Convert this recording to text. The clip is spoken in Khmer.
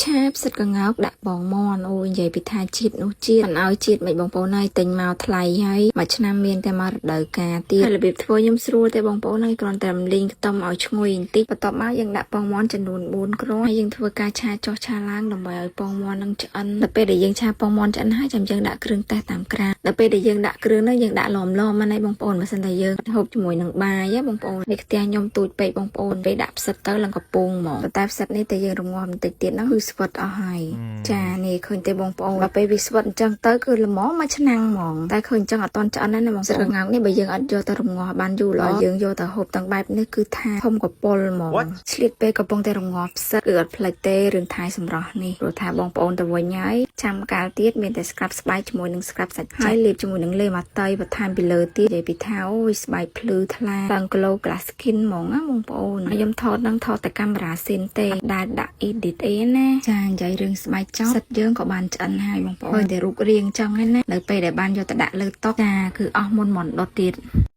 ឆាផ្សិតក្ងោកដាក់ពងមាន់អូយនិយាយពីថាជាតិនោះជាតិមិនឲ្យជាតិមិនបងប្អូនហើយទិញមកថ្លៃហើយមួយឆ្នាំមានតែមួយរដូវកាលទៀតហើយរបៀបធ្វើខ្ញុំស្រួលទេបងប្អូនហើយគ្រាន់តែរំលីងខ្ទឹមឲ្យឈ្ងុយបន្តិចបន្ទាប់មកយើងដាក់ពងមាន់ចំនួន4គ្រាប់ហើយយើងធ្វើការឆាចុះឆាឡើងដើម្បីឲ្យពងមាន់នឹងឆ្អិនដល់ពេលដែលយើងឆាពងមាន់ឆ្អិនហើយចាំយើងដាក់គ្រឿងទេសតាមក្រៅដល់ពេលដែលយើងដាក់គ្រឿងហ្នឹងយើងដាក់ឡមឡមហ្នឹងឯងបងប្អូនបើសិនតែយើងហូបជាមួយនឹងបាយហ៎បងប្អូននេះខ្ទះខ្ញុំទូចពេកបងប្អូនពេលដាក់ផ្សិតទៅឡើងកំពងហ្មងប៉ុន្តែផ្សិតនេះតែយើងរងាស់បន្តិចទៀតហ្នឹងគឺស្វិតអស់ហើយចានេះឃើញទេបងប្អូនដល់ពេលវាស្វិតអញ្ចឹងទៅគឺល្មមមកឆ្នាំងហ្មងតែឃើញអញ្ចឹងអត់តន់ឆ្អិនណាបងផ្សិតក្ងោកនេះបើយើងអត់យកទៅរងាស់បានយូរល្អយើងយកទៅហូបទាំងបែបនេះគឺថាធំកប៉ុលហ្មង What? ឆ្លៀតពេលកំពុងតែរងាស់ផ្សិតគឺអត់ភ្លេចទេរឿងថៃសម្រស់នេះព្រោះថាបងប្អូនទៅវិញហើយចាំកាលទៀតមានតែ scrub ស្បែកជាមួយនឹង scrub សាច់ហើយលាបជាមួយនឹងលេម៉ាតៃបន្ថែមពីលើទៀតនិយាយពីថាអូយស្បែកភ្លឺថ្លាឡើង glow glass skin ហ្មងណាបងប្អូនហើយខ្ញុំថតនឹងថតតែកាមេរ៉ាស៊ីនទេអត់ដែលដាក់ edit អីណាចានិយាយរឿងស្បែកចោសិតយើងក៏បានឆ្អិនហើយបងប្អូនឃើញតែរូបរាងចឹងហ្នឹងណានៅពេលដែលបានយកទៅដាក់លើតុចាគឺអស់មុនមន់ដុតទៀត។